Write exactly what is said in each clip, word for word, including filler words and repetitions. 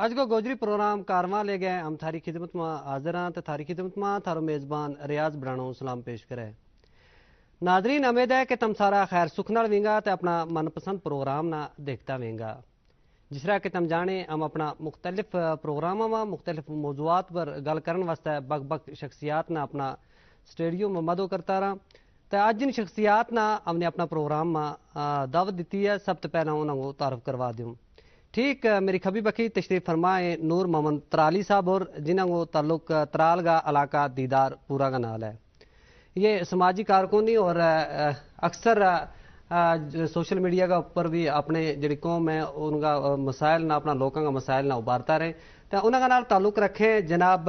اج کو گوجری پروگرام کارواں لے گئے ہم تھاری خدمت ما حاضر ہاں تے تھاری خدمت ما تھارو میزبان ریاض بڑانو سلام پیش کرے۔ ناظرین، امید ہے کہ تم سارا خیر سکھ نال وینگا تے اپنا من پسند پروگرام نا دیکھتا وینگا۔ جس طرح کہ تم جانے، ہم اپنا مختلف پروگراماں ما مختلف موضوعات پر گل کرن واسطے بک بک شخصیات نا اپنا سٹیڈیو ما مدعو کرتا رہا۔ تے اج جن شخصیات نا ہم نے اپنا پروگرام ما دعوت دتی ہے، سب تے پہلا انہاں کو تعارف کروا دیوں۔ ٹھیک میری کھبی بکھی تشریف فرما ہے نور محمد ترالی صاحب، اور جنہاں کو تعلق ترال کا علاقہ دیدار پورا کا نال ہے۔ یہ سماجی کارکن ہی اور اکثر سوشل میڈیا کا اپر بھی اپنے جڑی قوم ہے ان کا مسائل نا، اپنا لوکاں کا مسائل نا ابھارتا رہے۔ تو انہاں کا نال تعلق رکھیں جناب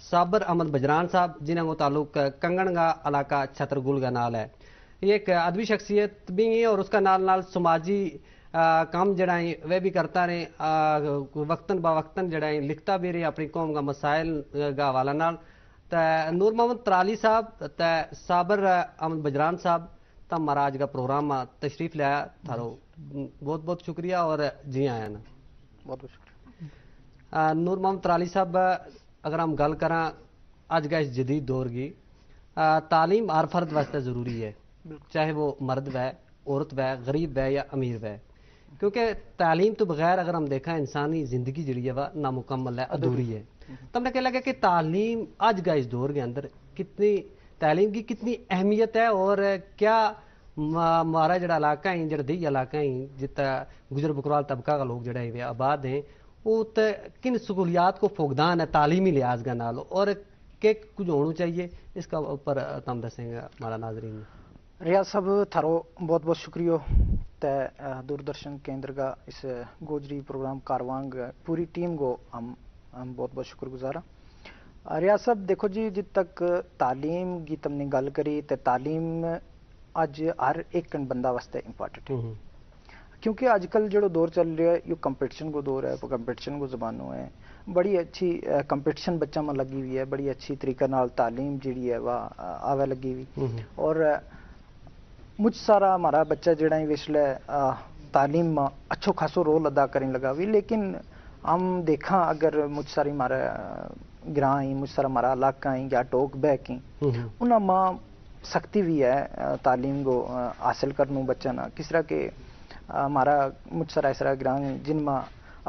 صابر احمد بجران صاحب، جنہاں کو تعلق کنگن کا علاقہ چھتر گل کا نال ہے۔ یہ ایک ادبی شخصیت بھی ہیں اور اس کا نال نال سماجی کام جڑا ہیں وہ بھی کرتا رہے۔ وقتاً با وقتاً جڑا ہیں لکھتا بھی رہے اپنی قوم کا مسائل کا حوالہ نال۔ تے نور محمد ترالی صاحب تے صابر احمد بجران صاحب، تم مہاراج کا پروگرام ما تشریف لایا، تھارو بہت بہت شکریہ اور جی آیا نا۔ بہت بہت شکریہ۔ نور محمد ترالی صاحب، اگر ہم گل کراں اج کا اس جدید دور کی، تعلیم ہر فرد واسطے ضروری ہے، چاہے وہ مرد وے، عورت وے، غریب وے یا امیر وے۔ کیونکہ تعلیم تو بغیر اگر ہم دیکھاں انسانی زندگی جڑی ہے وہ نامکمل ہے، ادھوری ہے۔ تم نے کہہ لگا کہ تعلیم اج کا اس دور کے اندر کتنی، تعلیم کی کتنی اہمیت ہے اور کیا مارا جڑا علاقہ ہیں، جڑا دیہی علاقہ ہیں، جتا گزر بکروال طبقہ کا لوگ جڑا ہیں وہ آباد ہیں، وہ تے کن سہولیات کو فقدان ہے تعلیمی لحاظ کا نال اور کہ کچھ ہونو چاہیے، اس کا اوپر تم دسیں گا ہمارا ناظرین۔ ریاض صاحب، تھارو بہت بہت شکریہ۔ تے دوردرشن کیندر کا اس گوجری پروگرام کاروان پوری ٹیم کو ہم ہم بہت بہت شکر گزار ہاں۔ ریاض صاحب، دیکھو جی، جد تک تعلیم کی تم نے گل کری تے تعلیم اج ہر ایک بندہ واسطے امپورٹنٹ ہے۔ کیونکہ اج کل جڑو دور چل رہا ہے، یوہ کمپٹیشن کو دور ہے، کمپٹیشن کو زمانو ہے۔ بڑی اچھی کمپٹیشن بچہ ما لگی ہوئی ہے، بڑی اچھی طریقہ نال تعلیم جڑی ہے وہ آوے لگی ہوئی۔ اور مچ سارا ہمارا بچہ جڑا ہیں ویسلے تعلیم ما اچھو خاصو رول ادا کریں لگا ہوئی، لیکن ہم دیکھاں اگر مچ ساری ہمارا گراں ہیں، مچ سارا ہمارا علاقہ ہیں یا ٹوک بہک ہیں، انہاں ما سختی بھی ہے تعلیم کو حاصل کرنو بچہ نا۔ کس طرح کہ ہمارا مچ سارا اس طرح گراں ہیں جن ما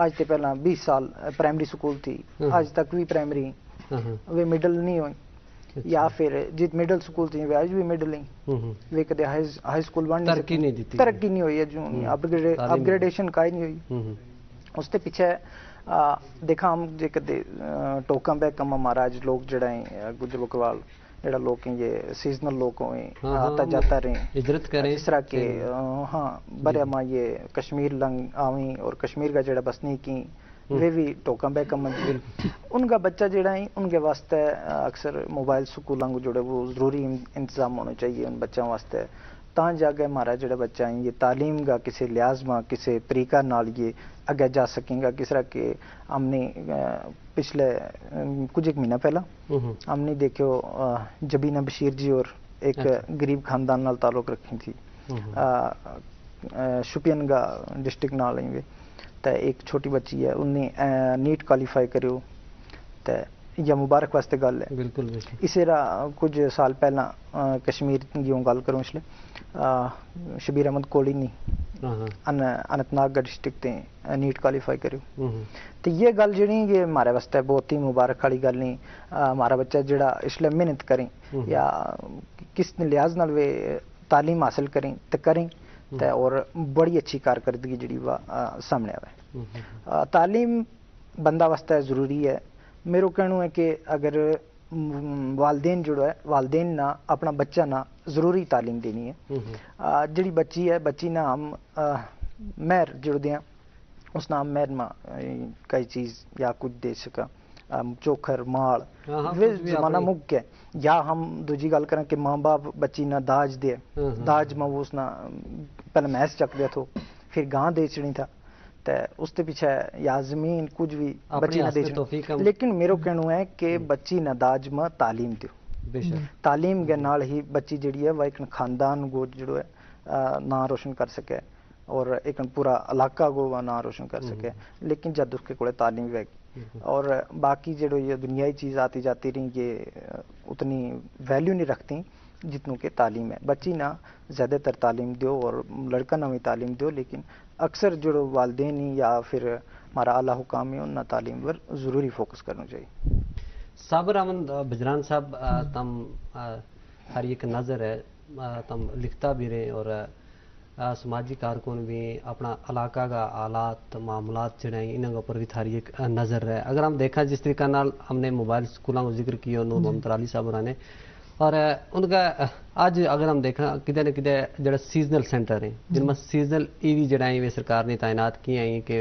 آج تے پہلاں بیس سال پرائمری سکول تھی، آج تک بھی پرائمری وہ مڈل نہیں ہوئی۔ یا پھر جت مڈل سکول تھی وہ آج بھی مڈل نہیں۔ وہ کدے ہائی سکول بن نہیں سکتی، ترقی نہیں ہوئی ہے، اپگریڈیشن کائی نہیں ہوئی۔ اس تے پچھے دیکھا ہم جے کدے ٹوکاں بے کم ہمارا اج لوگ جڑا ہیں گجر بکروال جڑا لوگ ہیں، یہ سیزنل لوگ ہوئے، آتا جاتا رہے، ہجرت کریں اس طرح کے۔ ہاں، برے ما یہ کشمیر لنگ آویں اور کشمیر کا جڑا بسنی کی وہ بھی ٹوکاں بے کم۔ ان کا بچہ جڑا ہیں ان کے واسطے اکثر موبائل سکولوں کو جڑے وہ ضروری انتظام ہونا چاہیے ان بچوں واسطے۔ تاں جا کے ہمارا جڑا بچہ ہیں یہ تعلیم کا کسے لحاظ ما کسے طریقہ نال یہ اگے جا سکیں گا۔ کس طرح کہ ہم نے پچھلے کچھ ایک مہینہ پہلا ہم نے دیکھو جبینہ بشیر جی اور ایک غریب خاندان نال تعلق رکھی تھی، شپین کا ڈسٹرکٹ نال ہی وے، تے ایک چھوٹی بچی ہے، انہیں نیٹ کوالیفائی کریو، تے یا مبارک واسطے گل ہے۔ بالکل، بالکل۔ اسے را کچھ سال پہلاں کشمیر کی ہوں گل کروں اس لیے شبیر احمد کوڑی نہیں انت ناگ کا ڈسٹرکٹ تے نیٹ کوالیفائی کریو۔ تے یہ گل جڑی یہ ہمارے واسطے بہت ہی مبارک والی گل نہیں۔ ہمارا بچہ جڑا اس لیے محنت کریں یا کس لحاظ نال وے تعلیم حاصل کریں تے کریں، تے اور بڑی اچھی کارکردگی جڑی وہ سامنے آوے۔ تعلیم بندہ واسطے ضروری ہے۔ میرو کہنو ہے کہ اگر والدین جڑو ہے، والدین نا اپنا بچہ نا ضروری تعلیم دینی ہے۔ جڑی بچی ہے، بچی نا ہم مہر جڑو دیاں، اس نا ہم مہر ما کئی چیز یا کچھ دے سکا، چوکھر مال، وہ زمانہ مک گیا۔ یا ہم دوجی گل کریں کہ ماں باپ بچی نا داج دے، داج ما وہ اس نا پہلے مہس چک دیا تھو، پھر گاں دے چڑی تھا، تے اس تے پیچھے یا زمین کچھ بھی بچی نا دے چڑی۔ لیکن میرو کہنو ہے کہ بچی نا داج ما تعلیم دیو۔ تعلیم کے نال ہی بچی جڑی ہے وہ ایک خاندان گو جڑو ہے ناں روشن کر سکے۔ اور ایک پورا علاقہ کو نام روشن کر سکے۔ لیکن جد اس کے کولے تعلیم ویک اور باقی جیڑو یہ دنیائی چیز آتی جاتی رہی یہ اتنی ویلیو نہیں رکھتی جتنو کہ تعلیم ہے۔ بچی نا زیادہ تر تعلیم دیو اور لڑکا نا وی تعلیم دیو، لیکن اکثر جیڑو والدین ہی یا پھر ہمارا اعلیٰ حکام ہی انہاں تعلیم پر ضروری فوکس کرنو چاہیے۔ صابر احمد بجران صاحب، تم ہر ایک نظر ہے، تم لکھتا بھی رہے اور سماجی کارکن بھی اپنا علاقہ کا حالات معاملات جڑے ہیں انہاں کے اپر بھی تھاری ایک نظر ہے۔ اگر ہم دیکھاں جس طریقہ نال ہم نے موبائل سکولاں کو ذکر کیو نور محمد ترالی صاحب ہوراں نے، اور ان کا اج اگر ہم دیکھاں کدے نہ کدے جڑا سیزنل سینٹر ہیں جن میں سیزنل ای وی جڑا ہیں وہ سرکار نے تعینات کیا ہیں کہ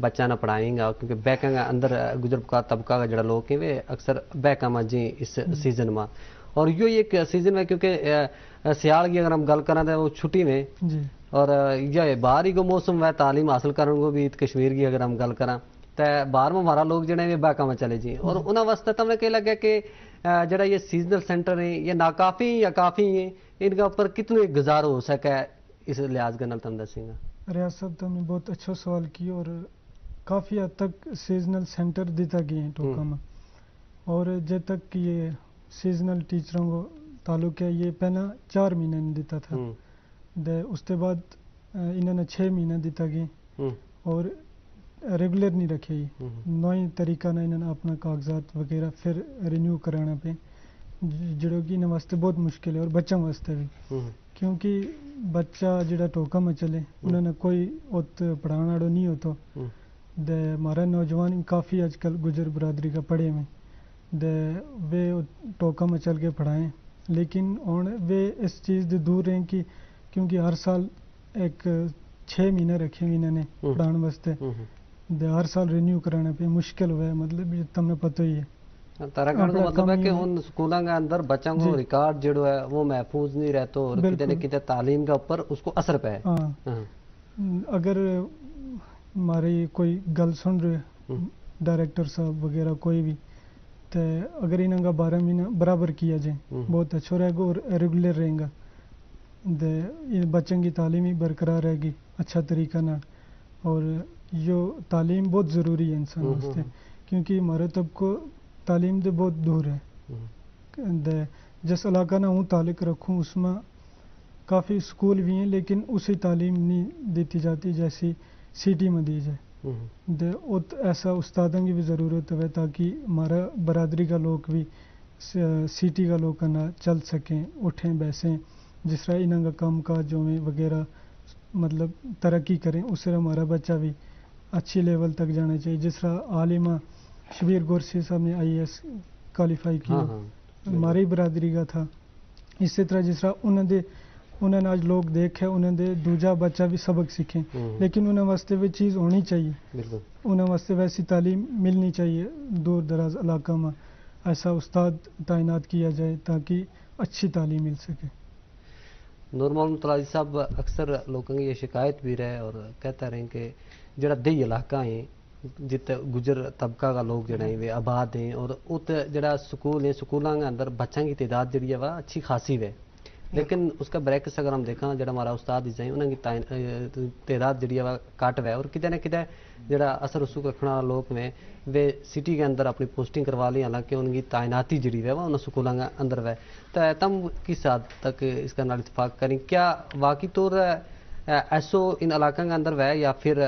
بچہ نہ پڑھائیں گا کیونکہ بینکاں کا اندر گزر پکار طبقہ کا جڑا لوگ ہیں وہ اکثر بینکاں ما جی اس سیزن ما، اور یوہ ایک سیزن میں کیونکہ سیال کی اگر ہم گل کراں تو وہ چھٹی میں، اور یا باہر ہی کو موسم ہے تعلیم حاصل کرن کو بھی کشمیر کی اگر ہم گل کراں تو باہر ما ہمارا لوگ جڑے ہیں بینکاں ما چلے جی اور انہاں واسطے تمہیں کہہ لگا کہ جڑا یہ سیزنل سینٹر ہیں یہ ناکافی یا کافی ہیں، ان کا اپر کتنو ایک گزارو ہو سکے؟ اس لحاظ کے نال تم دسیں گا۔ ریاست تم نے بہت اچھا سوال کیا اور کافی حد تک سیزنل سینٹر دیتا گیا ہیں ٹوکاں ما، اور جے تک یہ سیزنل ٹیچروں کو تعلق ہے یہ پہلا چار مہینے نے دیتا تھا، دے اس تے بعد انہاں نے چھ مہینے دیتا گیا اور ریگولر نہیں رکھے ہی۔ نوئی طریقہ نا انہاں نے اپنا کاغذات وغیرہ پھر رینیو کرانا پہ، جڑو کہ انہاں واسطے بہت مشکل ہے اور بچاں واسطے بھی، کیونکہ بچہ جڑا ٹوکاں ما چلے انہاں نے کوئی ات پڑھان آڑو نہیں ہوتو۔ دے ہمارا نوجوان کافی اج کل گجر برادری کا پڑھے ہوئے، دے ویہ ٹوکاں ما چل کے پڑھائیں، لیکن ہن ویہ اس چیز دے دور رہیں کہ کیونکہ ہر سال ایک چھ مہینے رکھے ہوئے انہاں نے پڑھان واسطے، دے ہر سال رینیو کرانا پہ مشکل ہوئے مطلب تم نے پتو ہی ہے۔ ترا کہن کو مطلب ہے کہ ان سکولاں کے اندر بچاں کو ریکارڈ جڑو ہے وہ محفوظ نہیں رہتو اور کدے نہ کدے تعلیم کا اپر اس کو اثر پہ ہے۔ اگر ہماری کوئی گل سن رہے ڈائریکٹر صاحب وغیرہ کوئی بھی، تو اگر انہاں کا بارہ مہینہ برابر کیا جائے بہت اچھو رہے گا اور ریگولر رہیں گا، بچوں کی تعلیمی برقرار رہے گی اچھا طریقہ نال۔ اور یوہ تعلیم بہت ضروری ہے انسان واسطے، کیونکہ ہمارے طبقو تعلیم دے بہت دور ہے۔ جس علاقہ نا ہوں تعلق رکھوں اس ما کافی سکول بھی ہیں لیکن اسی تعلیم نہیں دیتی جاتی جیسی سٹی ما دی جائے۔ دے ات ایسا استاداں کی بھی ضرورت ہوئے تاکہ ہمارا برادری کا لوگ بھی سٹی کا لوگ کنا چل سکیں، اٹھیں بیسیں، جس طرح انہاں کا کم کاج ہوئیں وغیرہ، مطلب ترقی کریں، اس طرح ہمارا بچہ بھی اچھی لیول تک جانا چاہیے۔ جس طرح عالمہ شبیر گورسی صاحب نے آئی ایس کوالیفائی کیا، ہماری برادری کا تھا۔ اسی طرح جس طرح انہاں دے انہاں نے اج لوگ دیکھ ہے انہاں دے دوجا بچہ بھی سبق سیکھیں، لیکن انہاں واسطے وہ چیز ہونی چاہیے۔ انہاں واسطے ویسی تعلیم ملنی چاہیے۔ دور دراز علاقہ ما ایسا استاد تعینات کیا جائے تاکہ اچھی تعلیم مل سکے۔ نور محمد تلاجی صاحب، اکثر لوگوں کی یہ شکایت بھی رہے اور کہتا رہے کہ جڑا دیہی علاقہ ہیں جت گجر طبقہ کا لوگ جڑے ہیں وہ آباد ہیں اور ات جڑا سکول ہیں سکولاں کے اندر بچاں کی تعداد جڑی ہے وہ اچھی خاصی ہے، لیکن اس کا بریکس اگر ہم دیکھاں جڑا ہمارا استاد ہی ہیں انہاں کی تعداد جڑی ہے وہ کٹ ہے اور کدے نہ کدے جڑا اثر رسوخ رکھنا لوگ میں وہ سٹی کے اندر اپنی پوسٹنگ کروا لیں، حالانکہ ان کی تعیناتی جڑی ہے وہ انہاں سکولاں کے اندر ہے۔ تو تم کس حد تک اس کا نال اتفاق کریں؟ کیا واقعی طور ایسو ان علاقوں کے اندر ہے یا پھر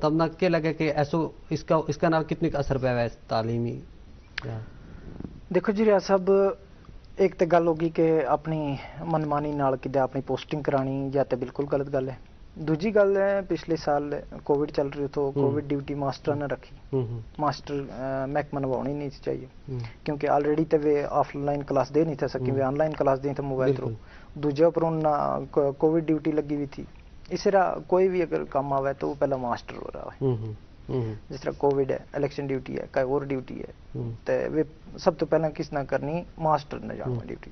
تم نا کہہ لگے کہ ایسو اس کا اس کا نال کتنی اثر پہ ہے تعلیمی؟ دیکھو جی ریاض صاحب، ایک تے گل ہوگی کہ اپنی منمانی نال کدے اپنی پوسٹنگ کرانی یا تے بالکل غلط گل ہے۔ دوجی گل ہے پچھلے سال کووڈ چل رہی تھو کووڈ ڈیوٹی ماسٹراں نے رکھی، ماسٹر محکمہ نبھاؤنی نہیں چاہیے، کیونکہ آلریڈی تے وہ آف لائن کلاس دے نہیں تھے سکیں، وہ آن لائن کلاس دیں تھے موبائل تھرو۔ دوجے اپر انہاں کووڈ ڈیوٹی لگی ہوئی تھی، اس طرح کوئی بھی اگر کم آوے تو وہ پہلا ماسٹر ہو رہا ہے۔ جس طرح کووڈ ہے، الیکشن ڈیوٹی ہے، کائے اور ڈیوٹی ہے، تے وہ سب تو پہلا کس نہ کرنی؟ ماسٹر نہ جانو ڈیوٹی۔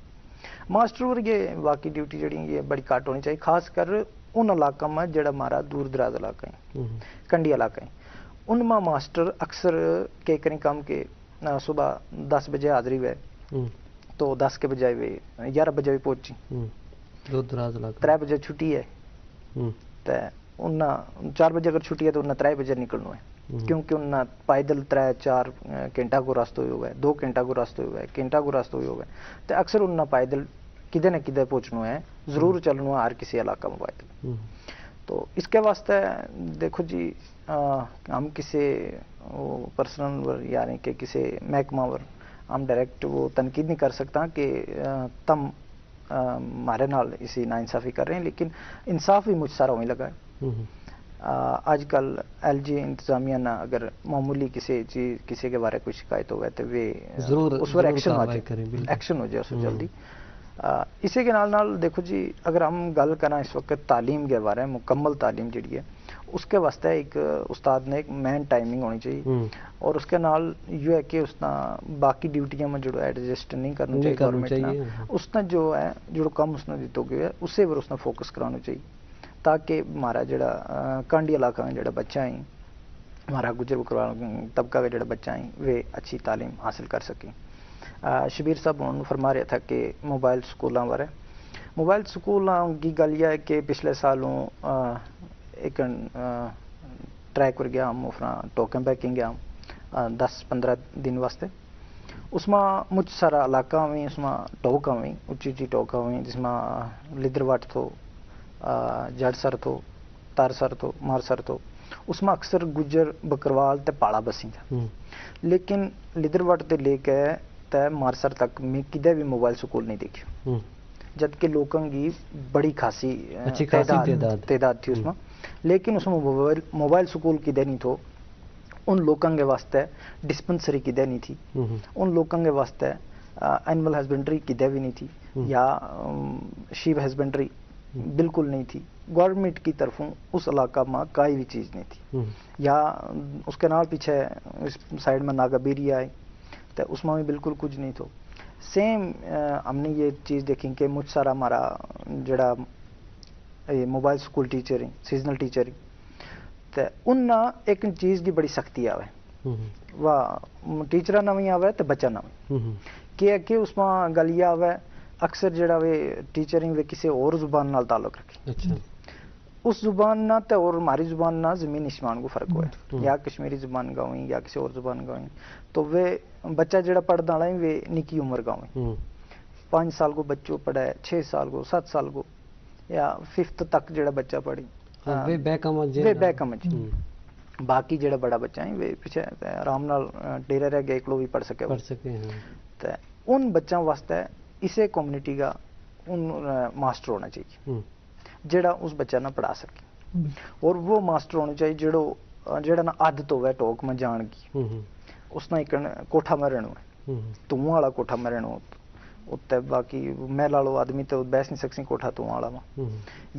ماسٹر اور یہ باقی ڈیوٹی جڑی یہ بڑی کٹ ہونی چاہیے، خاص کر ان علاقہ میں جڑا ہمارا دور دراز علاقہ ہیں، کنڈی علاقہ ہیں، ان میں ماسٹر اکثر کے کریں کم کے صبح دس بجے حاضری ہوئے تو دس کے بجائے ہوئے گیارہ بجے بھی پہنچی، ترے بجے چھٹی ہے۔ تے انہاں چار بجے اگر چھٹی ہے تو انہاں ترے بجے نکلنو ہے، کیونکہ انہاں پائیدل ترے چار گھنٹہ کو رستو ہویو ہے، دو گھنٹہ کو رستو ہویو ہے، گھنٹہ کو رستو ہویو ہے۔ تے اکثر انہاں پائیدل کدے نہ کدے پہنچنو ہے، ضرور چلنو ہے ہر کسی علاقہ ما پائیدل۔ تو اس کے واسطے دیکھو جی، ہم کسے پرسنل ور یعنی کہ کسے محکمہ ور ہم ڈائریکٹ وہ تنقید نہیں کر سکتا کہ تم مارے نال اسی ناانصافی کر رہے ہیں، لیکن انصاف بھی مچ سارا ہوئی لگا ہے۔ آج کل ایل جی انتظامیہ نا اگر معمولی کسے چیز کسے کے بارے کوئی شکایت ہوئے تو وہ اس پر ایکشن ہو جائے، ایکشن ہو جائے اس پر جلدی۔ اسے کے نال نال دیکھو جی، اگر ہم گل کراں اس وقت تعلیم کے بارے مکمل تعلیم جیڑی ہے، اس کے واسطے ایک استاد نے ایک مین ٹائمنگ ہونی چاہیے، اور اس کے نال یوہ ہے کہ اس نا باقی ڈیوٹیاں میں جیڑو ایڈجسٹ نہیں کرنا چاہیے گورنمنٹ نا۔ اس نا جو ہے جیڑو کم اس نا دیتو گیو ہے اسے پر اس نا فوکس کرانو چاہیے، تاکہ مارا جیڑا کانڈی علاقہ کا جیڑا بچہ ہیں، مارا گجر بکروال طبقہ کا جیڑا بچہ ہیں وہ اچھی تعلیم حاصل کر سکیں۔ شبیر صاحب ہن فرما رہیا تھا کہ موبائل سکولاں بارے، موبائل سکولاں کی گل یہ ہے کہ پچھلے سالوں ایک ٹریک پر گیا ہم افراں ٹوکن پیکنگ گیا ہم دس پندرہ دن واسطے۔ اس ما مچ سارا علاقہ ہوئیں، اس ما ٹوکاں ہوئیں، اچی اچی ٹوکاں ہوئیں جس ما لدر وٹ تھو، جڑ سر تھو، تر سر تھو، مار سر تھو۔ اس ما اکثر گجر بکروال تے پاڑا بسیں تھا۔ لیکن لدر وٹ تے لے کے تے مار سر تک میں کدے بھی موبائل سکول نہیں دیکھیو، جد کہ لوکاں کی بڑی خاصی تعداد تھی اس ما۔ لیکن اس ما موبائل سکول کدے نہیں تھو۔ ان لوکاں کے واسطے ڈسپنسری کدے نہیں تھی، ان لوکاں کے واسطے اینیمل ہسبنڈری کدے بھی نہیں تھی، یا شیپ ہسبنڈری بالکل نہیں تھی۔ گورنمنٹ کی طرفوں اس علاقہ ما کائی بھی چیز نہیں تھی۔ یا اس کے نال پیچھے اس سائیڈ ما ناگا بیری آئی، تے اس ما بھی بالکل کچھ نہیں تھو۔ سیم ہم نے یہ چیز دیکھیں کہ مچ سارا ہمارا جیڑا موبائل سکول ٹیچر ہیں، سیزنل ٹیچر ہیں، تے ان نا ایک چیز کی بڑی سختی آوے۔ واہ، ٹیچراں نا وی آوے تے بچاں نا وی۔ کہ کہ اس ما گل یہ آوے، اکثر جیڑا وے ٹیچر ہیں وے کسے اور زبان نال تعلق رکھے۔ اس زبان نا تے اور ہماری زبان نا زمین اشمان کو فرق ہوئے۔ یا کشمیری زبان کا ہوئی یا کسے اور زبان کا ہوئی، تو وے بچہ جیڑا پڑھدا نا وے نکی عمر کا ہوئی، پانچ سال کو بچو پڑھے، چھ سال کو، سات سال کو، یا ففتھ تک جیڑا بچہ پڑھی، وے بہکم جی۔ باقی جیڑا بڑا بچہ ہیں وے پیچھے آرام نال ڈیرے رہ گئے، اکلو بھی پڑھ سکے۔ تے ان بچاں واسطے اسے کمیونٹی کا ان ماسٹر ہونا چاہیے جیڑا اس بچہ نا پڑھا سکے۔ اور وہ ماسٹر ہونا چاہیے جیڑو جیڑا نا عادت ہووے ٹوک ما جان کی، اس نا ایک کوٹھا ما رہنو ہے، دھواں والا کوٹھا ما رہنو۔ اتے باقی محل والو آدمی تے بیس نہیں سکسی کوٹھا دھواں والا ما۔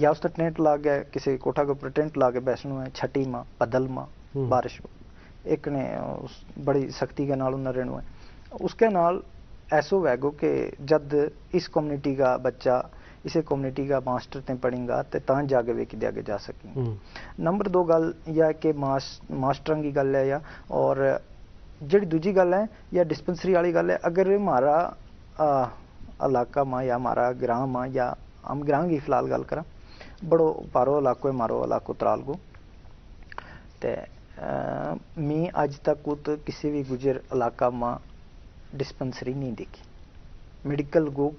یا اس تے ٹینٹ لا کے، کسے کوٹھا کے اپر ٹینٹ لا کے بیسنو ہے، چھٹی ما، پدل ما، بارش ما، ایک نے بڑی سختی کے نال انہاں رہنو ہے۔ اس کے نال ایسو ہوئے گو کہ جد اس کمیونٹی کا بچہ اسے کمیونٹی کا ماسٹر تے پڑھیں گا تے تاں جا کے ویکھدے آگے جا سکیں۔ نمبر دو گل یا کہ ماسٹراں کی گل ہے یا، اور جیڑی دوجی گل ہے یا ڈسپنسری والی گل ہے، اگر ہمارا علاقہ ما یا ہمارا گراں ما یا ہم گراں کی فی الحال گل کراں، بڑو پارو علاقو ہے ہمارو علاقو ترال کو، تے میں اج تک ات کسی بھی گجر علاقہ ما ڈسپنسری نہیں دیکھی، میڈیکل کو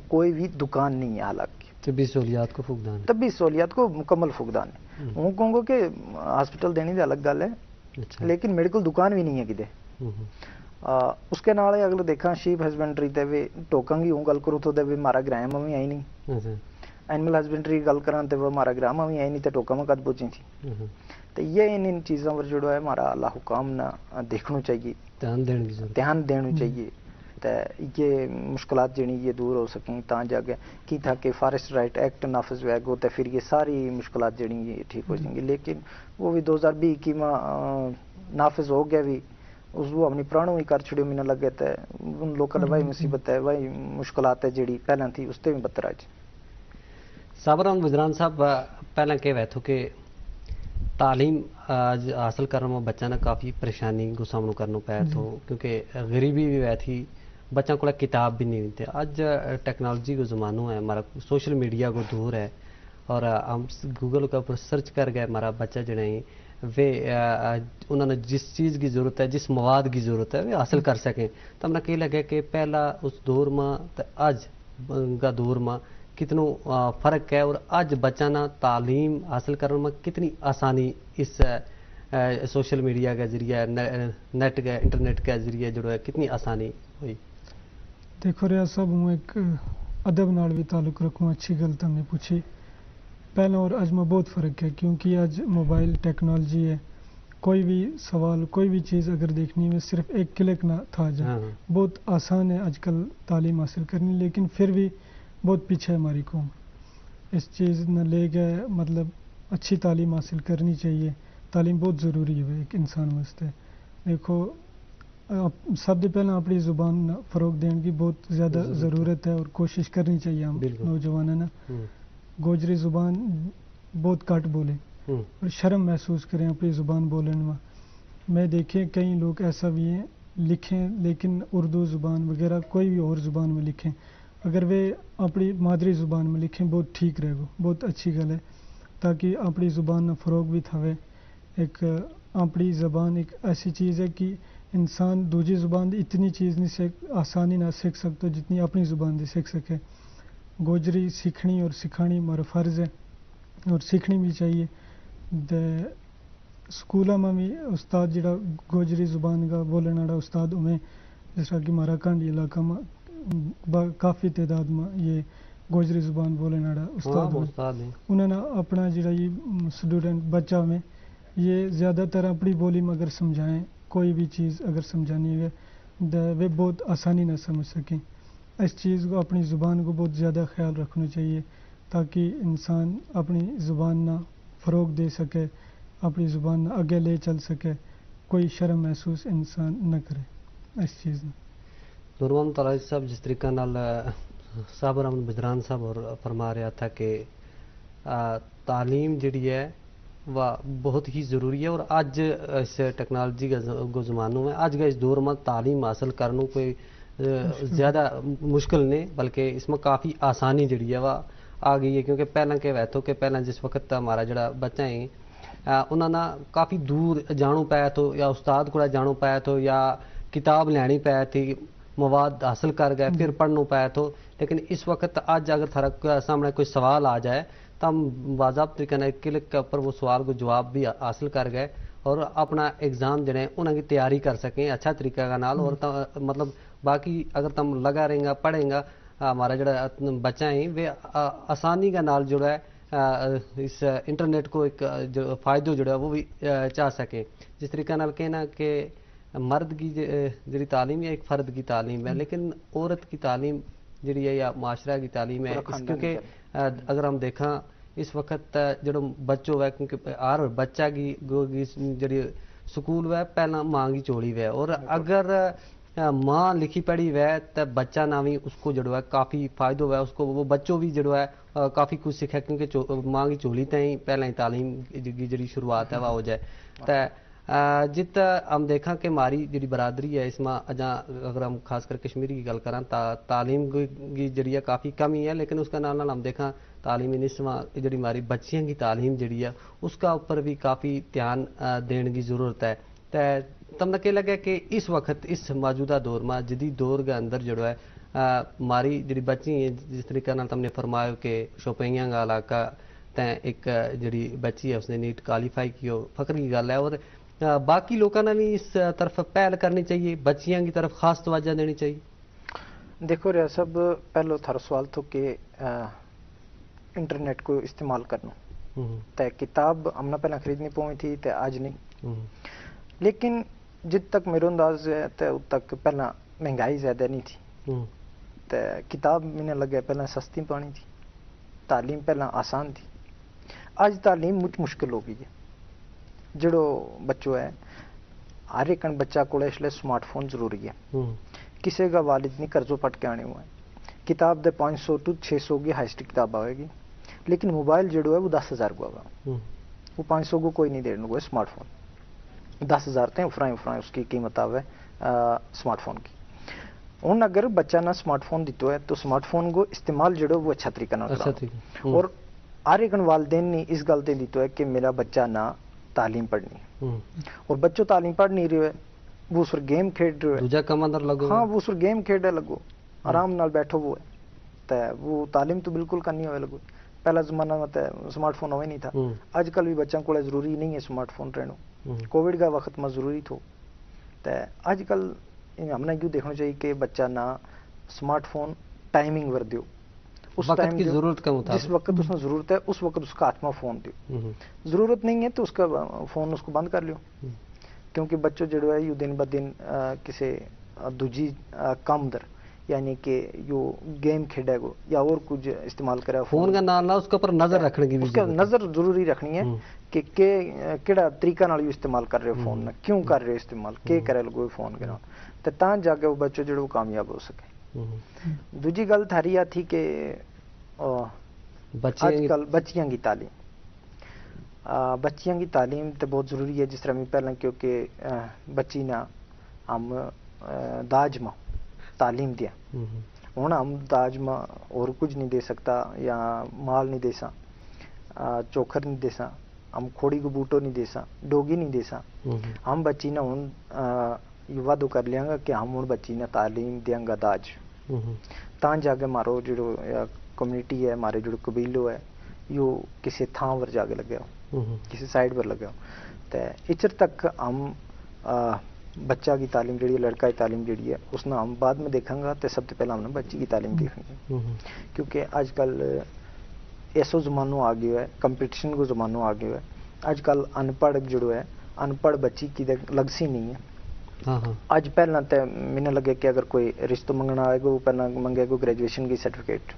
کوئی بھی دکان نہیں ہے حالانکہ طبی سہولیات کو فقدان ہے۔ طبی سہولیات کو مکمل فقدان ہے۔ ہوں کہوں گا کہ ہاسپٹل دینی دے الگ گل ہے، لیکن میڈیکل دکان بھی نہیں ہے کدے۔ اس کے نال اگلے دیکھاں شیپ ہسبنڈری تے وی ٹوکاں کی ہوں گل کروں تو دے وی مارا گرائیں ما وی آئی نہیں۔ اینیمل ہسبنڈری گل کراں تے وہ مارا گرائیں ما وی آئی نہیں تے ٹوکاں ما کد پوچیں تھی۔ تے یہ ان ان چیزاں پر جڑو ہے ہمارا اللہ حکام نا دیکھنو چاہیے، دھیان دینو چاہیے۔ تے یہ مشکلات جنی یہ دور ہو سکیں تاں جا کے کی تھا کہ فارسٹ رائٹ ایکٹ نافذ ہوئے گو تے پھر یہ ساری مشکلات جنی یہ ٹھیک ہو جائیں گی۔ لیکن وہ بھی دو ہزار بیس کی ما نافذ ہو گیا بھی، اس وہ اپنی پرانو ہی کر چھڑیو مہینہ لگے تے ان لوکاں نے وہی مصیبت ہے، وہی مشکلات ہے جیڑی پہلاں تھی اس تے بھی بدتر آج۔ صابر احمد گجران صاحب، پہلاں کہہ وے تھو کہ تعلیم حاصل کرنا ما بچہ نا کافی پریشانی کو سامنو کرنو پے تھو، کیونکہ غریبی بھی وے تھی، بچہ کو کتاب بھی نہیں تھے۔ اج ٹیکنالوجی کو زمانو ہے، ہمارا سوشل میڈیا کو دور ہے، اور ہم گوگل کے اپر سرچ کر گئے ہمارا بچہ جڑے ہیں، وہ انہوں نے جس چیز کی ضرورت ہے، جس مواد کی ضرورت ہے وہ حاصل کر سکیں۔ تو ہمنا کہی لگا کہ پہلا اس دور ما تے اج کا دور ما کتنو فرق ہے اور اج بچہ نا تعلیم حاصل کرنے ما کتنی آسانی اس سوشل میڈیا کے ذریعے، نیٹ کے انٹرنیٹ کے ذریعے جڑو ہے کتنی آسانی ہوئی؟ دیکھو ریاض صاحب، ہوں ایک ادب نال بھی تعلق رکھوں، اچھی گل تم نے پوچھی۔ پہلے اور اج ما بہت فرق ہے، کیونکہ اج موبائل ٹیکنالوجی ہے، کوئی بھی سوال، کوئی بھی چیز اگر دیکھنی ہے صرف ایک کلک نہ تھا جا۔ بہت آسان ہے اج کل تعلیم حاصل کرنی، لیکن پھر بھی بہت پیچھے ہے ہماری قوم۔ اس چیز نہ لے گئے، مطلب، اچھی تعلیم حاصل کرنی چاہیے۔ تعلیم بہت ضروری ہے ایک انسان واسطے۔ دیکھو، سب دے پہلاں اپنی زبان نا فروغ دین کی بہت زیادہ ضرورت ہے اور کوشش کرنی چاہیے ہم نوجواناں نا۔ گوجری زبان بہت گھٹ بولے اور شرم محسوس کریں اپنی زبان بولن ما۔ میں دیکھیں کئی لوگ ایسا بھی ہیں، لکھیں لیکن اردو زبان وغیرہ کوئی بھی اور زبان میں لکھیں، اگر وہ اپنی مادری زبان میں لکھیں بہت ٹھیک رہے گو، بہت اچھی گل ہے، تاکہ اپنی زبان نا فروغ بھی تھاوے۔ ایک اپنی زبان ایک ایسی چیز ہے کہ انسان دوجی زبان دی اتنی چیز نہیں سکھ آسانی نال سکھ سکتو جتنی اپنی زبان دی سکھ سکے۔ گوجری سکھنی اور سکھانی ہمارا فرض ہے اور سکھنی بھی چاہیے۔ تے سکولاں ما بھی استاد جیڑا گوجری زبان کا بولن آڑا استاد ہوئے، جس طرح کہ ہمارا کانڈی علاقہ ما کافی تعداد ما یہ گوجری زبان بولن آڑا استاد ہوئے۔ انہاں نا اپنا جیڑا یہ سٹوڈنٹ بچہ ہوئے، یہ زیادہ تر اپنی بولی ما اگر سمجھائیں، کوئی بھی چیز اگر سمجھانی ہوئے، وہ بہت آسانی نال سمجھ سکیں۔ اس چیز کو، اپنی زبان کو بہت زیادہ خیال رکھنو چاہیے، تاکہ انسان اپنی زبان نا فروغ دے سکے، اپنی زبان نا اگے لے چل سکے، کوئی شرم محسوس انسان نہ کرے۔ اس چیز نا۔ نور محمد تلائی صاحب، جس طریقہ نال صابر احمد بجران صاحب اور فرما رہا تھا کہ تعلیم جڑی ہے وہ بہت ہی ضروری ہے، اور اج اس ٹیکنالوجی کا زمانو ہے، اج کا اس دور ما تعلیم حاصل کرنو کوئی زیادہ مشکل نہیں، بلکہ اس ما کافی آسانی جڑی ہے وہ آ گئی ہے۔ کیونکہ پہلاں کے ویتھو کہ پہلاں جس وقت ہمارا جڑا بچہ ہیں، انہاں نا کافی دور جانو پایا تھو یا استاد کوڑا جانو پایا تھو یا کتاب لینی پایا تھی، مواد حاصل کر گئے پھر پڑھنو پایا تھو۔ لیکن اس وقت اج اگر تھارا سامنے کوئی سوال آ جائے، تو ہم باضابطہ طریقے نا ایک کلک کے اپر وہ سوال کو جواب بھی حاصل کر گئے اور اپنا ایگزام جڑے انہاں کی تیاری کر سکیں اچھا طریقہ کا نال۔ اور مطلب باقی اگر تم لگا رہیں گا پڑھیں گا، ہمارا جڑا بچہ ہیں وہ آسانی کا نال جڑا ہے اس انٹرنیٹ کو ایک فائدو جڑا وہ بھی چاہ سکیں۔ جس طریقہ نال کہنا کہ مرد کی جڑی تعلیم یا ایک فرد کی تعلیم ہے، لیکن عورت کی تعلیم جڑی ہے یا معاشرہ کی تعلیم ہے، کیونکہ اگر ہم دیکھاں اس وقت جڑو بچو ہے، کیونکہ ہر بچہ کی جڑی سکول ہے پہلا ماں کی چوڑی ہے، اور اگر ماں لکھی پڑھی ہوئے تو بچہ نا بھی اس کو جڑو ہے کافی فائدو ہوئے، اس کو وہ بچو بھی جڑو ہے کافی کچھ سکھے، کیونکہ ماں کی چولی تائیں پہلا ہی تعلیم کی جڑی شروعات ہے وہ ہو جائے۔ تو جت ہم دیکھاں کہ ہماری جڑی برادری ہے اس ما اجاں، اگر ہم خاص کر کشمیری کی گل کراں تو تعلیم کی جڑی ہے کافی کمی ہے، لیکن اس کا نال نال ہم دیکھاں تعلیمی نسواں جڑی ہماری بچیاں کی تعلیم جڑی ہے اس کا اپر بھی کافی دھیان دین کی ضرورت ہے۔ تے تم نا کہہ لگا کہ اس وقت اس موجودہ دور ما جدید دور کے اندر جڑو ہے ماری جڑی بچی ہیں، جس طریقہ نال تم نے فرمایو کہ شوپیاں کا علاقہ تے ایک جڑی بچی ہے اس نے نیٹ کوالیفائی کیو، فخر کی گل ہے۔ اور باقی لوکاں نا بھی اس طرف پہل کرنی چاہیے، بچیاں کی طرف خاص توجہ دینی چاہیے۔ دیکھو ریاض صاحب، پہلو تھارو سوال تھو کہ انٹرنیٹ کو استعمال کرنو، تے کتاب ہم نا پہلا خریدنی پوی تھی تے اج نہیں۔ لیکن جد تک میرو انداز ہے تے ات تک پہلا مہنگائی زیادہ نہیں تھی، تے کتاب مہینے لگے پہلا سستی پانی تھی، تعلیم پہلا آسان تھی۔ اج تعلیم مچ مشکل ہو گئی ہے۔ جڑو بچو ہے، ہر ایک بچہ کول اس لے سمارٹ فون ضروری ہے۔ کسے کا والد نہیں قرضو پٹ کے آنے ہوئے۔ کتاب دے پانچ سو ٹو چھ سو کی ہائیسٹ کتاب آوے گی، لیکن موبائل جڑو ہے وہ دس ہزار کو آوے۔ وہ پانچ سو کو کوئی نہیں دینے کو ہے سمارٹ فون۔ دس ہزار تے افرائیں افرائیں اس کی قیمت آوے سمارٹ فون کی۔ ہن اگر بچہ نا سمارٹ فون دیتو ہے تو سمارٹ فون کو استعمال جڑو وہ اچھا طریقہ نال کرو۔ اور ہر ایک والدین نے اس گل تے دیتو ہے کہ میرا بچہ نہ تعلیم پڑھنی، اور بچو تعلیم پڑھ نہیں رہیو ہے، وہ اس پر گیم کھیڈ رہیو ہے۔ دوجا کم اندر لگو ہاں، وہ اس پر گیم کھیڈ رہے لگو، آرام نال بیٹھو وہ ہے۔ تے وہ تعلیم تو بالکل کرنی ہوئے لگو۔ پہلا زمانہ میں تے سمارٹ فون ہوئے نہیں تھا۔ اج کل بھی بچوں کو ضروری نہیں ہے سمارٹ فون رہنو۔ کووڈ کا وقت میں ضروری تھو۔ تے اج کل ہم نے یوں دیکھنا چاہیے کہ بچہ نہ سمارٹ فون ٹائمنگ ور دیو۔ اس وقت کی ضرورت کا مطابق جس وقت اس نے ضرورت ہے، اس وقت اس کا ہاتھ میں فون دیو۔ ضرورت نہیں ہے تو اس کا فون اس کو بند کر لیو۔ کیونکہ بچو جڑو ہے یو دن بہ دن کسے دوجی کم در، یعنی کہ یو گیم کھیڈے گو یا اور کچھ استعمال کرے فون کا نال نال اس کے اوپر نظر رکھنے کی بھی اس کا نظر ضروری رکھنی ہے کہ کہڑا طریقہ نال یو استعمال کر رہے ہو فون نا، کیوں کر رہے ہو استعمال، کے کرے لگو فون کے نال، تے تاں جا کے وہ بچو جڑو کامیاب ہو سکے۔ دوجی گل تھاری آ تھی کہ اج کل بچیاں کی تعلیم، بچیاں کی تعلیم تے بہت ضروری ہے۔ جس طرح میں پہلاں کیونکہ بچی نا ہم داج ما تعلیم دیا، ہن ہم داج ما اور کچھ نہیں دے سکتا، یا مال نہیں دیساں، چوکھر نہیں دیساں، ہم کھوڑی کو بوٹو نہیں دیساں، ڈوگی نہیں دیساں۔ ہم بچی نا ہن یہ وعدو کر لیاں گا کہ ہم ہن بچی نا تعلیم دیاں گا داج، تاں جا کے مارو جڑو کمیونٹی ہے، مارے جڑو قبیلو ہے، یو کسے تھاں پر جا کے لگے ہو، کسے سائیڈ پر لگے ہو۔ تے اچر تک ہم بچہ کی تعلیم جڑی ہے، لڑکا کی تعلیم جڑی ہے، اس نا ہم بعد میں دیکھاں گا۔ تے سب تے پہلا ہم نے بچی کی تعلیم دیکھنی ہے، کیونکہ اج کل ایسو زمانو آ گیو ہے، کمپٹیشن کو زمانو آ گیو ہے۔ اج کل ان پڑھ جڑو ہے، ان پڑھ بچی کی لگسی نہیں ہے۔ اج پہلاں تے مینا لگے کہ اگر کوئی رشتو منگنا آئے گو پہلاں منگے گو گریجویشن کی سرٹیفکیٹ،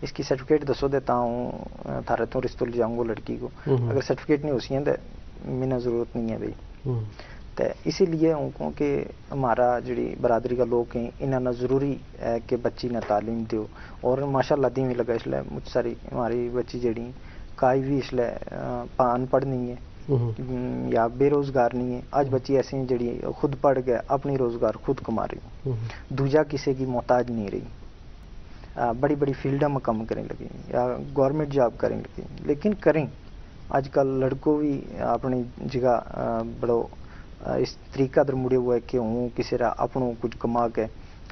اس کی سرٹیفکیٹ دسو دے تاں ہوں تھارے تو رشتو لے جاؤں گو لڑکی کو۔ اگر سرٹیفکیٹ نہیں ہو سی ہیں تے مینا ضرورت نہیں ہے بھئی۔ تے اسی لیے ہوں کہوں کہ ہمارا جڑی برادری کا لوگ ہیں انہاں نا ضروری ہے کہ بچی نا تعلیم دیو۔ اور ماشاءاللہ دیویں لگا اس لے مچ ساری ہماری بچی جڑی کائی بھی اس لے ان پڑھ نہیں ہے، یا بے روزگار نہیں ہے۔ اج بچی ایسی ہیں جڑی خود پڑھ کے اپنی روزگار خود کما رہی، دوجا کسے کی محتاج نہیں رہی۔ بڑی بڑی فیلڈاں ما کم کریں لگی، یا گورنمنٹ جاب کریں لگی، لیکن کریں اج کل لڑکو بھی اپنی جگہ بڑو اس طریقہ در مڑیو ہوئے کہ ہوں کسے را اپنو کچھ کما کے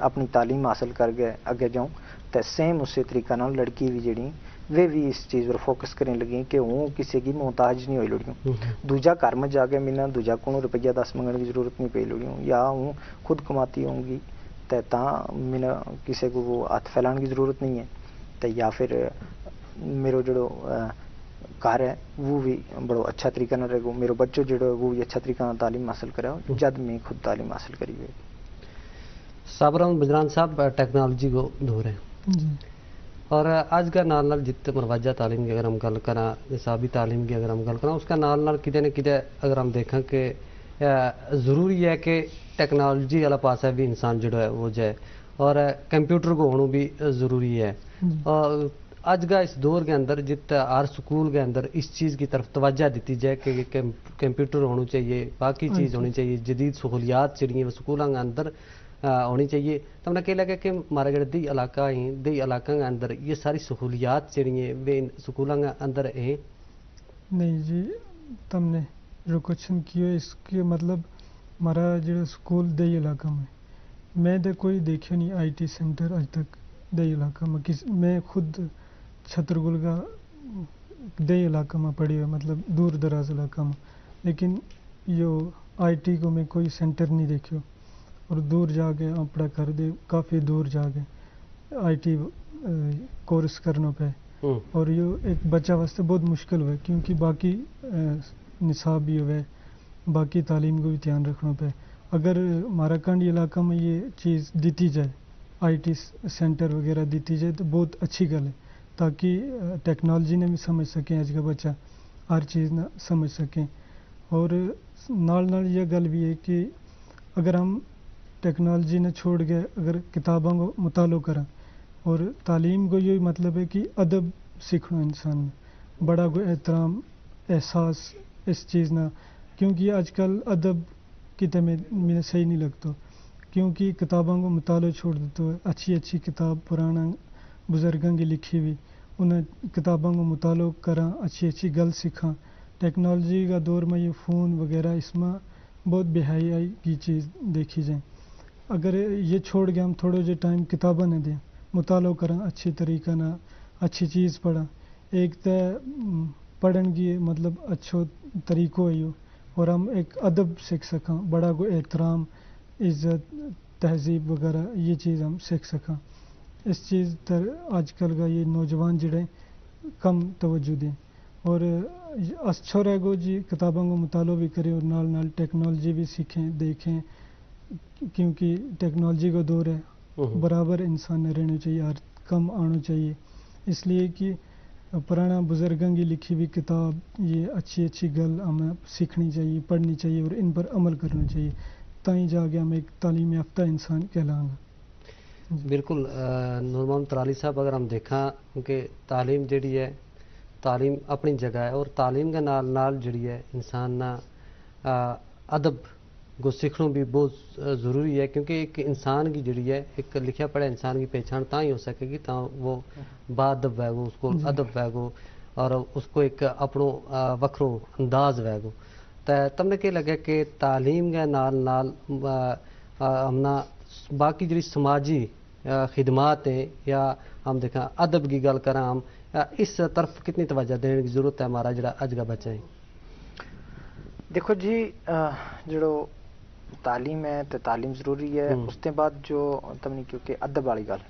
اپنی تعلیم حاصل کر کے اگے جاؤں۔ تے سیم اسے طریقہ نال لڑکی بھی جڑی ویہ بھی اس چیز پر فوکس کریں لگی کہ ہوں کسے کی محتاج نہیں ہوئی لڑیوں۔ دوجا گھر ما جا کے مینا دوجا کونو روپیہ دس منگن کی ضرورت نہیں پئی لڑیوں، یا ہوں خود کماتی ہوں گی، تے تاں مینا کسے کو وہ ہتھ پھیلان کی ضرورت نہیں ہے۔ تے یا پھر میرو جڑو گھر ہے وہ بھی بڑو اچھا طریقہ نال رہے گو، میرو بچو جڑو ہے وہ بھی اچھا طریقہ نال تعلیم حاصل کرے ہو جد میں خود تعلیم حاصل کری ہوئے۔ صابر احمد بجران صاحب، ٹیکنالوجی کو دور ہے، اور اج کا نال نال جت مروجہ تعلیم کی اگر ہم گل کراں، نصابی تعلیم کی اگر ہم گل کراں، اس کا نال نال کدے نہ کدے اگر ہم دیکھاں کہ ضروری ہے کہ ٹیکنالوجی والا پاسا بھی انسان جڑو ہے وہ جائے، اور کمپیوٹر کو ہونو بھی ضروری ہے۔ اور اج کا اس دور کے اندر جت ہر سکول کے اندر اس چیز کی طرف توجہ دیتی جائے کہ کمپیوٹر ہونو چاہیے، باقی چیز ہونی چاہیے، جدید سہولیات جڑی ہیں وہ سکولاں کے اندر ہونی چاہیے۔ تم نا کہہ لگا کہ ہمارا جڑا دیہی علاقہ ہیں، دیہی علاقہ کے اندر یہ ساری سہولیات جڑی ہیں وہ سکولاں کے اندر ہیں؟ نہیں جی، تم نے جو کوشچن کیو ہے اس کے مطلب ہمارا جڑا سکول دیہی علاقہ میں، میں تے کوئی دیکھیو نہیں آئی ٹی سینٹر اج تک دیہی علاقہ میں۔ میں خود چھتر گل کا دیہی علاقہ میں پڑھی ہوئے، مطلب دور دراز علاقہ میں، لیکن یو آئی ٹی کو میں کوئی سینٹر نہیں دیکھیو۔ اور دور جا کے اپنا کر دے، کافی دور جا کے آئی ٹی کورس کرنو پے۔ اور یو ایک بچہ واسطے بہت مشکل ہوئے کیونکہ باقی نصاب بھی ہوئے، باقی تعلیم کو بھی دھیان رکھنو پے۔ اگر مارا کنڈ علاقہ میں یہ چیز دیتی جائے، آئی ٹی سینٹر وغیرہ دیتی جائے تو بہت اچھی گل ہے، تاکہ ٹیکنالوجی نے بھی سمجھ سکیں، اج کا بچہ ہر چیز نہ سمجھ سکیں۔ اور نال نال یہ گل بھی ہے کہ اگر ہم ٹیکنالوجی نے چھوڑ کے اگر کتاباں کو مطالعو کراں، اور تعلیم کو یہی مطلب ہے کہ ادب سیکھنو انسان نے، بڑا کو احترام، احساس، اس چیز نا، کیونکہ اج کل ادب کتے میں صحیح نہیں لگتو، کیونکہ کتاباں کو مطالعو چھوڑ دیتو ہے۔ اچھی اچھی کتاب پرانا بزرگاں کی لکھی ہوئی، انہاں کتاباں کو مطالعو کراں، اچھی اچھی گل سکھاں۔ ٹیکنالوجی کا دور ما یہ فون وغیرہ اس ما بہت بہائی آئی کی چیز دیکھی جائیں۔ اگر یہ چھوڑ گیا ہم تھوڑو جے ٹائم کتاباں نے دیاں، مطالعو کراں، اچھی طریقہ نا اچھی چیز پڑھاں۔ ایک تے پڑھن کی مطلب اچھو طریقو ہے یو، اور ہم ایک ادب سکھ سکاں، بڑا کو احترام، عزت، تہذیب وغیرہ یہ چیز ہم سکھ سکاں۔ اس چیز تر آج کل کا یہ نوجوان جڑے کم توجہ دیں۔ اور اس چھوڑے کو جی کتاباں کو مطالعو بھی کریں اور نال نال ٹیکنالوجی بھی سیکھیں دیکھیں، کیونکہ ٹیکنالوجی کو دور ہے۔ برابر انسان نے رہنو چاہیے، ہر کم آنو چاہیے۔ اس لیے کہ پرانا بزرگاں کی لکھی ہوئی کتاب، یہ اچھی اچھی گل ہمیں سیکھنی چاہیے، پڑھنی چاہیے اور ان پر عمل کرنا چاہیے، تائیں جا کے ہم ایک تعلیم یافتہ انسان کہلائیں گا۔ بالکل۔ نور محمد ترالی صاحب، اگر ہم دیکھاں کہ تعلیم جڑی ہے، تعلیم اپنی جگہ ہے اور تعلیم کے نال نال جڑی ہے انسان نا ادب کو سیکھنو بھی بہت ضروری ہے، کیونکہ ایک انسان کی جڑی ہے، ایک لکھیا پڑھیا انسان کی پہچان تاں ہی ہو سکے گی تاں وہ با ادب ہوئے گو، اس کو ادب ہوئے گو اور اس کو ایک اپنو وکھرو انداز ہوئے گو۔ تے تم نے کہہ لگے کہ تعلیم کے نال نال ہم نا باقی جڑی سماجی خدمات ہیں یا ہم دیکھاں ادب کی گل کراں ہم، اس طرف کتنی توجہ دینے کی ضرورت ہے؟ ہمارا جڑا اج کا بچہ ہے۔ دیکھو جی، جڑو تعلیم ہے تو تعلیم ضروری ہے، اس کے بعد جو تم نے کیونکہ ادب والی گل،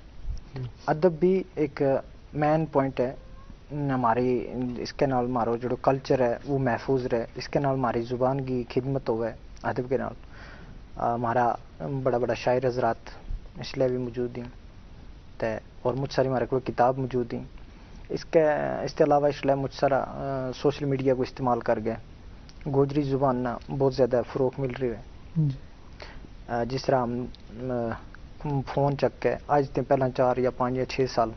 ادب بھی ایک مین پوائنٹ ہے ہماری، اس کے نال ہمارو جڑو کلچر ہے وہ محفوظ رہے، اس کے نال ہماری زبان کی خدمت ہوئے۔ ادب کے نال ہمارا بڑا بڑا شاعر حضرات اس لیے بھی موجود ہیں، تے اور مچ ساری ہمارے کو کتاب موجود ہیں۔ اس کے اس کے علاوہ اس لیے مچ سارا سوشل میڈیا کو استعمال کر گئے، گوجری زبان نا بہت زیادہ فروغ مل رہی ہے۔ جس طرح ہم فون چک کے آج تے پہلاں چار یا پانچ یا چھ سال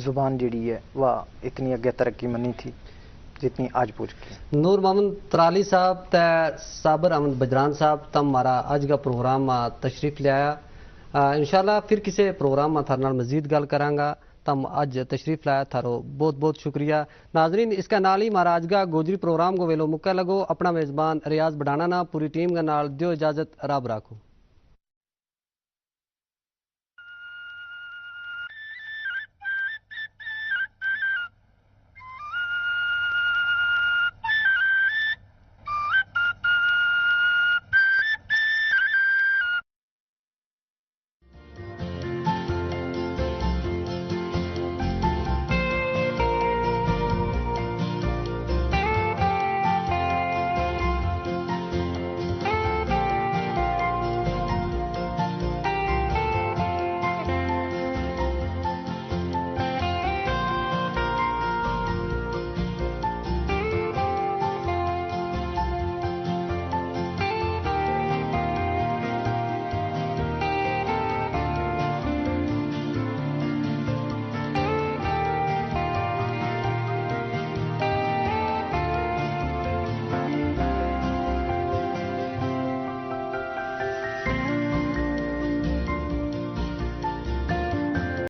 زبان جیڑی ہے وہ اتنی اگے ترقی منی تھی جتنی آج پوج کی۔ نور محمد ترالی صاحب تے صابر احمد بجران صاحب، تم ہمارا اج کا پروگرام ما تشریف لے آیا۔ انشاءاللہ پھر کسے پروگرام ما تھارے نال مزید گل کراں گا۔ تم اج تشریف لایا، تھارو بہت بہت شکریہ۔ ناظرین، اس کا نال ہی ہمارا اج کا گوجری پروگرام کو ویلو مکہ لگو۔ اپنا میزبان ریاض بڈھانا نا پوری ٹیم کا نال دیو اجازت، رب راکھو۔